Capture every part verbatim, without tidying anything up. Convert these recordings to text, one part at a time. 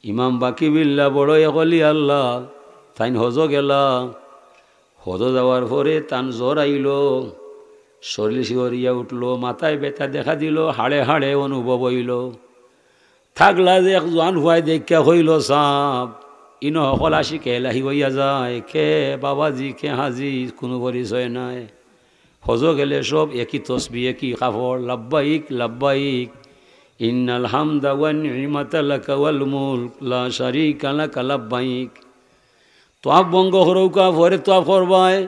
ইমাম বাকি বিল্লা বড় অলি আল্লাহ, তাইন হজো গেলা। হজো যাওয়ার পরে তান জ্বর আইলো, শরীল শিহরিয়া উঠলো, মাথায় ব্যথা দেখা দিলো, হাড়ে হাড়ে অনুভব অইলো। থাকলা যে এক জোয়ান পুয়ায় দেখিয়া কইলো, "সাব, ইনো হকল আশিকে এলাহি অইয়া যায়, কে বাবাজি, কে হাজি, কুনু পরিচয় নাই।" হজো গেলে সব একই তসবি, একই কাপড়, "লাব্বাইক, লাব্বাইক, ইন্নাল হামদা ওয়ান নি'মাতা লাকা ওয়াল মুলক, লা শারিকা লাকা, লাব্বাইক।" তোয়াফ ভঙ্গ করউক্কা, পরে তোয়াফ করবায়।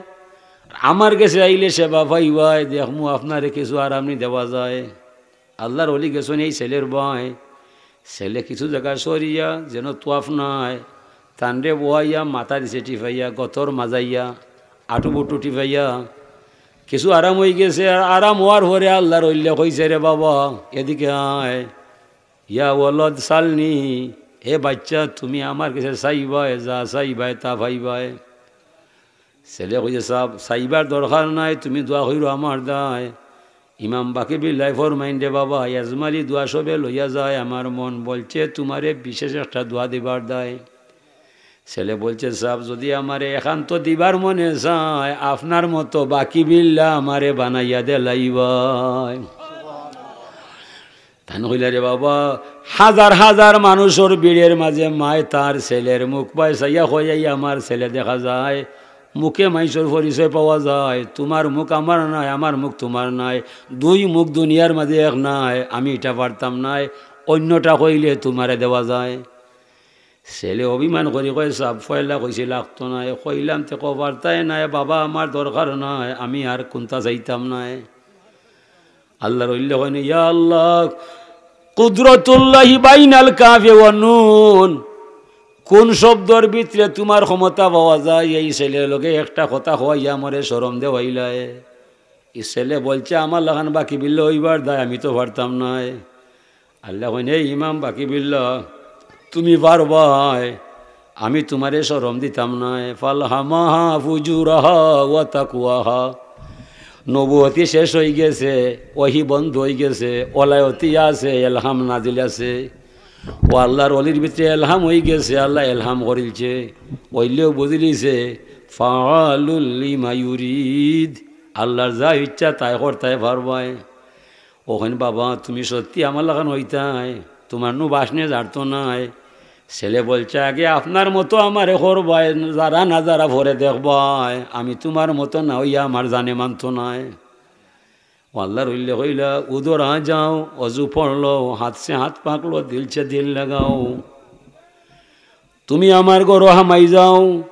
আমার গেছে আইলে সেবা পাইবায়, দেখমু আপনারে কিছু আরাম নি দেওয়া যায়। আল্লার অলি গেছইন এই ছেলের বায়। ছেলে কিছু জাগা সরিয়া, যেন তোয়াফ নাই, তানরে বওয়াইয়া, মাথা দিছে টিপাইয়া, গতর মাজাইয়া, আটু বুটু টিপাইয়া। কিছু আরাম অইগেছে, আর আরাম অওয়ার পরে আল্লার অলিয়ে কইছে, "রে বাবা, এদিকে আয়।" "ইয়া ওয়ালাদ সালনি, হে বাইচ্চা, তুমি আমার গেছে চাইবায়, যা চাইবায় তা পাইবায়।" ছেলে কইছে, "সাব, চাইবার দরকার নাই, তুমি দোয়া কইরো আমার দায়।" ইমাম বাকি বিল্লায় ফরমাইন, "রে বাবা, এজমালি দোয়া সবে লইয়া যায়, আমার মন বলছে তুমারে বিশেষ একটা দোয়া দিবার দায়।" ছেলে বলছে, "সাব, যুদি আমারে একান্ত দিবার মনে চায়, আপনার মতো বাকি বিল্লা আমারে বানাইয়া দেলাইবায়।" তান কইলা, "রে বাবা, হাজার হাজার মানুষর ভিড়ের মাঝে মায় তার ছেলের মুখ বায় চাইয়া কয়, 'এই আমার ছেলে দেখা যায়, মুখে মাইনষর পরিচয় পাওয়া যায়, তুমার মুখ আমার নায়, আমার মুখ তুমার নায়, দুই মুখ দুনিয়ার মাঝে এক নায়, আমি ইটা পারতাম নায়, অইন্যটা কইলে তুমারে দেওয়া যায়।'" ছেলে অভিমান করি কয়, "সাব, পয়লা কইছি লাগতো নায়, কইলাম তে কও পারতায় নায়, বাবা আমার দরকার নায়, আমি আর কুন্তা চাইতাম নায়।" আল্লার অলিয়ে কইন, "ইয়া আল্লাহ, কুদরতুল্লাহি বাইনাল কাফি ওয়ান নুন।" কুন শব্দর ভিতরে তুমার ক্ষমতা পাওয়া যায়? এই ছেলের লগে একটা কথা কওয়াইয়া আমারে শরম দেওয়াইলায়। ই ছেলে বলছে, "আমার লাখান বাকি বিল্লা অইবার দায়, আমি তো পারতাম নায়।" আল্লায় কইন, "এই ইমাম বাকি বিল্লা, তুমি পারবায়, আমি তুমারে শরম দিতাম নায়।" ফালহামাহা ফুজুরাহা ওয়া তাকওয়াহা। নবুয়তি শেষ অইগেছে, ওহি বন্ধ অইগেছে, ওলায়তি আছে, এলহাম নাজিল আছে। ও আল্লার অলির ভিতরে এলহাম অইগেছে, আল্লায় এলহাম করিলছে, অইলেও বুঝিলিছে, ফাআলুল লিমা ইউরিদ, আল্লার যা ইচ্ছা তাই করতায় পারবায়। অখন, "বাবা, তুমি সত্যি আমার লাখান অইতায়, তুমার নু বাসনে জারতো নায়।" ছেলে বলছে, "আগে আপনার মতো আমারে করবায়, যারা না যারা পরে দেখবায়, আমি তুমার মতো না অইয়া আমার জানে মানতো নায়।" ও আল্লার অলিয়ে কইলা, "উদর আ যাও, অজু পড়লো, হাত সে হাত পাকলো, দিল সে দিল লাগাও।" তুমি আমার ঘরো হামাই যাও,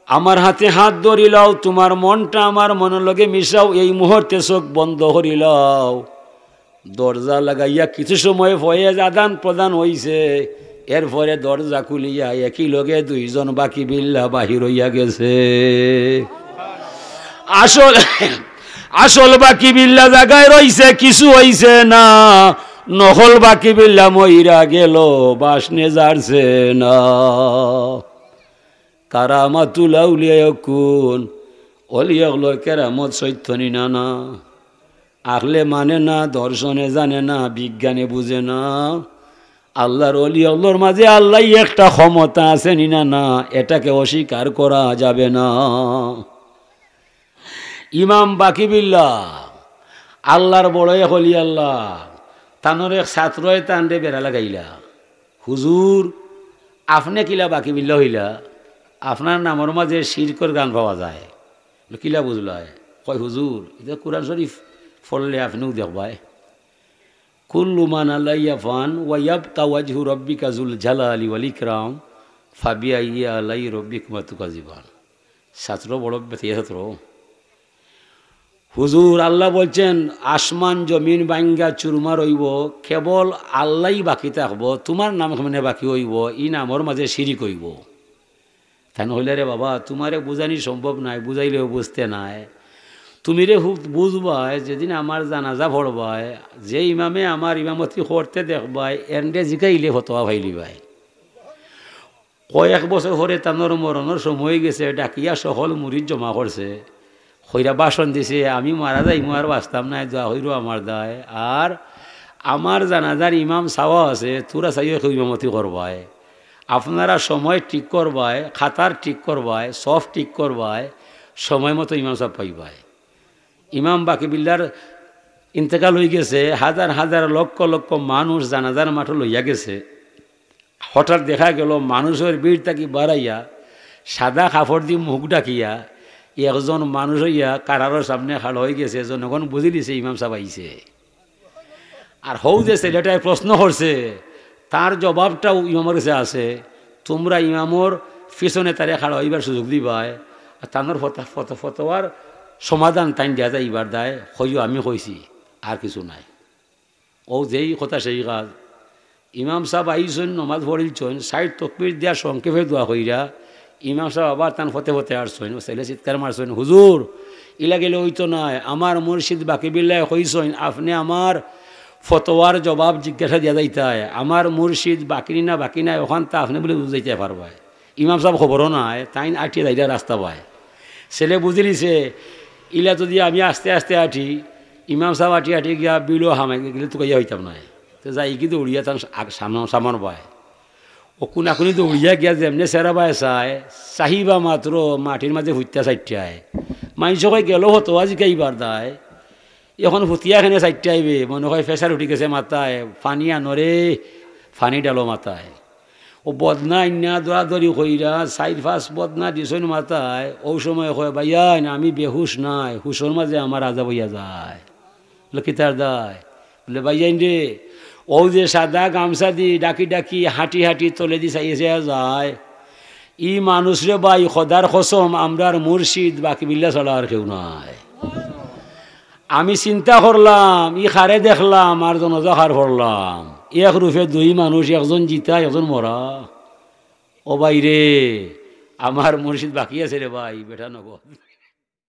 আমার হাতে হাত ধরিলাও, তুমার মনটা আমার মনর লগে মিশাও, এই মুহূর্তে চোখ বন্ধ করিলাও। দরজা লাগাইয়া কিছু সময় ফয়েজ আদান প্রদান অইছে, এরপরে দরজা খুলিয়া একই লগে দুইজন বাকি বিল্লা বাহির অইয়া গেছে। আসল, আসল বাকি বিল্লা জাগায় রইছে, কিছু অইছে না। নকল বাকি বিল্লা মইরা গেল, বাসনে জারছে না। কারামাতুল আউলিয়া ইয়াকুন, অলি অকলর কেরামত সত্য নি না না। আখলে মানে না, দর্শনে জানে না, বিজ্ঞানে বুঝে না। আল্লার অলি অকলর মাঝে আল্লায় একটা ক্ষমতা আছে নি না না, এটাকে অস্বীকার করা যাবে না। ইমাম বাকি বিল্লা, আল্লার বড় এক অলি আল্লাহ, তানর এক ছাত্রয় তানরে বেড়া লাগাইলা, "হুজুর, আপনে কিলা বাকি বিল্লা অইলা? আপনার নামর মাঝে শিরকর গান পাওয়া যায়।" "কিলা বুঝলায়?" কয়, "হুজুর, ইটা কুরআন শরীফ পড়লে আপনেও দেখবায়।" "কুল্লু মান আলাইহা ফান ওয়া ইয়াবকা ওয়াজহু রাব্বিকা যুল জালালি ওয়াল ইকরাম, ফাবিআইয়ি আলাই রাব্বিকুমা তুকাযযিবান।" ছাত্র বড় বেতিয়া ছাত্র। "হুজুর, আল্লাহ বলছেন, আসমান জমিন ভাঙ্গা চুরমার অইবো, কেবল আল্লাহই বাকি থাকবো, তুমার নাম কেমনে বাকি অইবো? ই নামর মাঝে শিরিক অইবো।" তাইন কইলা, "রে বাবা, তুমারে বুঝানি সম্ভব নায়, বুঝাইলেও বুঝতে নায়। তুমি রে হু-, বুঝবায়, যেদিন আমার জানাজা পড়বায়, যে ইমামে আমার ইমামতি করতে দেখবায়, এনরে জিকাইলে ফতোয়া পাইলিবায়।" কয়েক বছর পরে তানর মরণর সময় গেছে, ডাকিয়া সকল মুরিদ জমা করছে, কইরা ভাষণ দিছে, "আমি মারা যাইমু, আর বাঁচতাম নায়, দোয়া কইরো আমার দায়। আর আমার জানাজার ইমাম চাওয়া আছে, তুরা চাইও কেউ ইমামতি করবায়।" আপনারা সময় ঠিক করবায়, কাতার ঠিক করবায়, সফ ঠিক করবায়, সময় মতো ইমাম সাব পাইবায়। ইমাম বাকি বিল্লার ইন্তেকাল অইগেছে, হাজার হাজার লক্ষ লক্ষ মানুষ জানাজার মাঠো লইয়া গেছে। হঠাৎ দেখা গেল মানুষর ভিড় থাকি বারাইয়া, সাদা কাপড় দি মুখ ঢাকিয়া, একজন মানুষ অইয়া কাতারর সামনে খাড়া অইগেছে। জনগণ বুঝিলিছে ইমাম সাব আইছে। আর হউ যে ছেলেটায় প্রশ্ন করছে, তার জবাবটাও ইমামর গেছে আছে। তুমরা ইমামর পিছনে তারে খাড়া অইবার সুযোগ দিবায়, আর তানর ফত-, ফত-, ফতোয়ার সমাধান তাইন দিয়া যাইবার দায়, কইও আমি কইছি, আর কিছু নাই। অউ যেই কথা সেই কাজ। ইমাম সাব আইছইন, নমাজ পড়িলছইন, ষাইট তকবির দিয়া সংক্ষেপে দোয়া কইরা, ইমাম সাব আবার তান ফতে ফতে আরছইন, ও ছেলে চিৎকার মারছইন, "হুজুর, ইলা গেলে অইতো নায়, আমার মুর্শিদ বাকি বিল্লায় কইছইন, আপনে আমার ফতোয়ার জবাব জিজ্ঞাসা দিয়া যাইতায়, আমার মুর্শিদ বাকি নি না বাকি নায়, অখানতা আপনে বুলে বুঝাইতায় পারবায়।" ইমাম সাব খবরও নাই, তাইন আটিয়া যাইরা রাস্তা বায়। ছেলে বুঝিলিছে, ইলা যদি আমি আস্তে আস্তে আটি, ইমাম সাব আটি আটি গিয়া বিলো হামাই গেলে তুকাইয়া অইতাম নায়। তে যাইগি দৌড়িয়া তান আগ-, সামনে, সামন বায়। ও কুনাকুনি দৌড়িয়া গিয়া যেমনে চেরা বায় চায়, চাহিবা মাত্র মাটির মাঝে ফুটতা চাইট্টায়। মাইনষে কয় গেল ফতোয়া জিকাইবার দায়। অখন ফুতিয়া কেনে চাইট্টাইবে, মনে কয় pressure উঠি গেছে মাথায়, পানি আনো রে, পানি ঢালো মাথায়। ও বদনা আইন্না দৌড়াদৌড়ি কইরা, চাইর পাঁচ বদনা দিছইন মাথায়, অউ সময় কয়, "ভাইয়াইন, আমি বেহুশ নায়, হুশর মাঝে আমার আজাব অইয়া যায়।" বুলে, "কিতার দায়?" বুলে, "ভাইয়াইন রে, অউ যে সাদা গামছা দি ঢাকি ঢাকি হাঁটি হাঁটি তলেদি চাইয়া চাইয়া যায়, ই মানুষ রে ভাই, খোদার কসম, আমরার মুর্শিদ বাকি বিল্লা ছাড়া আর কেউ নাই।" আমি চিন্তা করলাম, ই কারে দেখলাম আর জনাজা কার পড়লাম। এক রূপে দুই মানুষ, একজন জিতা, একজন মরা। ও ভাই রে, আমার মুর্শিদ বাকি আছে রে ভাই, বেটা নগদ।